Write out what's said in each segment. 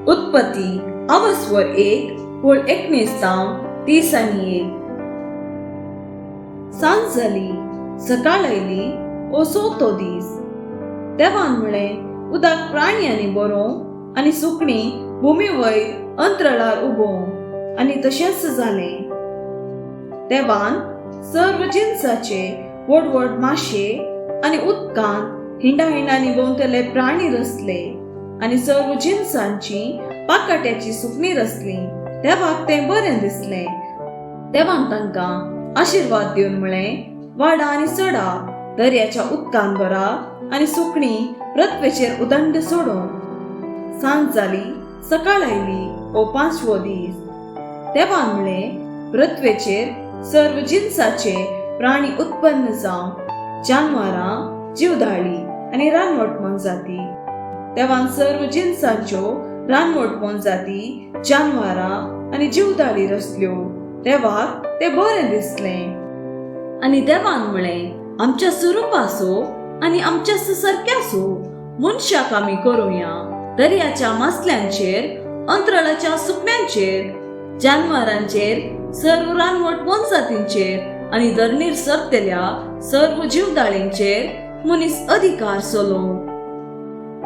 उत्पत्ती आवस्वर 1 वळ 19 जावन 31. सांज जाली, सकाळ आयली, हो चवथो दीस. देवान म्हळें, उदक प्राण्यांनी बरोवं आनी सुकणीं भुमी वयर अंतराळार उबोवं, आनी तशेंच जालें. देवान सर्व जिनसाचे व्हड व्हड माशे आनी उदकांत हिंडा हिंडांनी भोंवतले प्राणी रचले आनी सर्व जिनसांची पाकाट्याची सुकणीं रचलीं. देवाक तें बरें दिसलें. देवान तांकां आशिर्वाद दिवन म्हळें, वाडा आनी चडा, दर्याच्या उदकान भरा आनी सुकणीं पृथ्वेचेर उदंड सोडूं. सांज जाली, सकाळ आयली, हो पांचवो दीस. देवान म्हळें, पृथ्वेचेर सर्व जिनसाचे प्राणी उत्पन्न जावं, जानवरां, जीवदाळी आनी रानवट मोनजाती. देवान सर्व जिनसांच्यो रानवट मोनजाती, जानवरां आनी जीवदाळी रचल्यो. देवाक तें बरें दिसलें. आनी देवान म्हळें, आमच्या स्वरुपाचो आनी आमच्या सारक्याचो मनशाक आमी करुया. दर्याच्या मासल्यांचेर, अंतराळाच्या सुकण्यांचेर, जानवरांचेर, सर्व रानवट मोनजातींचेर आनी धरणीर सरतल्या सर्व जीवदाळींचेर मनीस अधिकार चलोवं.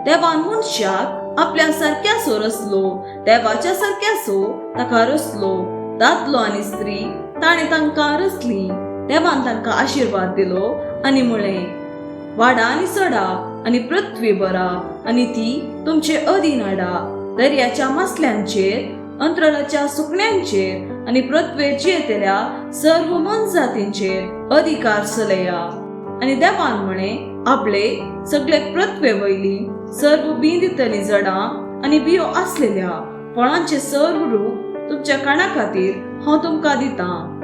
देवान मनशाक आपल्या सारक्याचो रचलो, देवाच्या सारक्याचो ताका रचलो. दादलो आनी स्त्री ताणें तांकां रचली. देवान तांकां आशिर्वाद दिलो आनी म्हळें, वाडा आनी चडा आनी पृथ्वी भरा आनी ती तुमचे अधीन हाडा. दर्याच्या मासल्यांचेर, अंतराळाच्या सुकण्यांचेर आनी पृथ्वेर जियेतल्या सर्व मोनजातींचेर अधिकार चलया. आनी देवान म्हळें, आपले सगळे पृथ्वे वयली सर्व बीं दितली जडां आनी बियो आसलेल्या फळांचे सर्व रूप तुमच्या काणा खातीर हांव तुमकां दितां.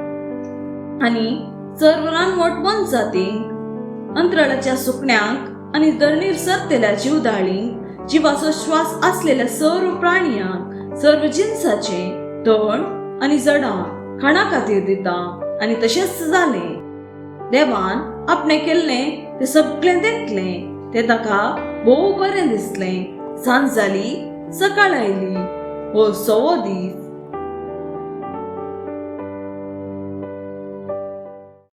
आनी सर्व रानवट मोनजातींक, अंतराळाच्या सुकण्यांक आनी धरणीर सरतल्या जीवदाळींक, जिवाचो श्वास आसलेल्या सर्व प्राणयांक सर्व जिनसाचे तण आनी जडां खाणा खातीर दिता. आनी तशेंच जालें. देवान आपणें केल्लें तें सगळें देखलें, तें ताका भोव बरें दिसलें. सांज जाली, सकाळ आयली, हो सवो दीस.